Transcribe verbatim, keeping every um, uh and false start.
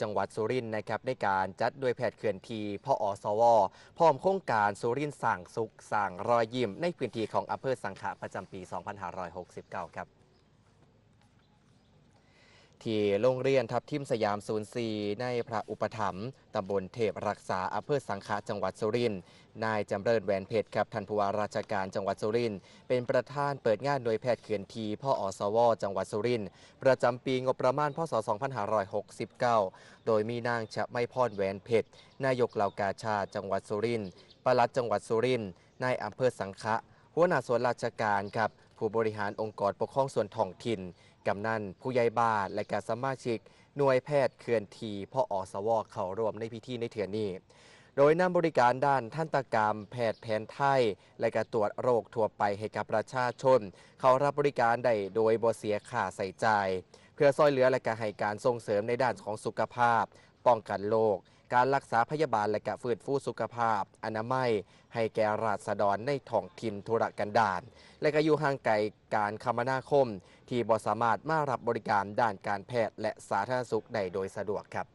จังหวัดสุรินทร์นะครับ ในการจัดหน่วยแพทย์เคลื่อนที่ พอสว พร้อมโครงการสุรินทร์สร้างสุขสร้างรอยยิ้ม ในพื้นที่ของอำเภอสังขะประจำปี สองพันห้าร้อยหกสิบเก้า ครับ ที่โรงเรียนทับทิมสยามศูนย์สี่ ในพระอุปถัมภ์ ตำบลเทพรักษา อำเภอสังขะ จังหวัดสุรินทร์ นายจำเริญ แหวนเพชร ครับ ท่านผู้ว่าราชการจังหวัดสุรินทร์ เป็นประธานเปิดงานหน่วยแพทย์เคลื่อนที่ พอสว จังหวัดสุรินทร์ ประจำปีงบประมาณ พ.ศ. สองพันห้าร้อยหกสิบเก้า โดยมีนางชไมพร แหวนเพชร นายกเหล่ากาชาดจังหวัดสุรินทร์ ปลัดจังหวัดสุรินทร์ นายอำเภอสังขะ หัวหน้าส่วนราชการครับ ผู้บริหารองค์กรปกครองส่วนท้องถิ่น กำนัน ผู้ใหญ่บ้าน และก็สมาชิกหน่วยแพทย์เคลื่อนที่ พอสว เข้าร่วมในพิธีในเทื่อนี้ โดยนำบริการด้านทันตกรรม แพทย์แผนไทย และก็ตรวจโรคทั่วไปให้กับประชาชน เข้ารับบริการได้โดยบ่เสียค่าใช้จ่าย เพื่อช่วยเหลือและก็ให้การส่งเสริมในด้านของสุขภาพ ป้องกันโรค การรักษาพยาบาลและก็ฟื้นฟูสุขภาพ อนามัย ให้แก่ราษฎรในท้องถิ่นทุรกันดาร และก็อยู่ห่างไกลการคมนาคม ที่บ่สามารถมารับบริการด้านการแพทย์และสาธารณสุขได้โดยสะดวกครับ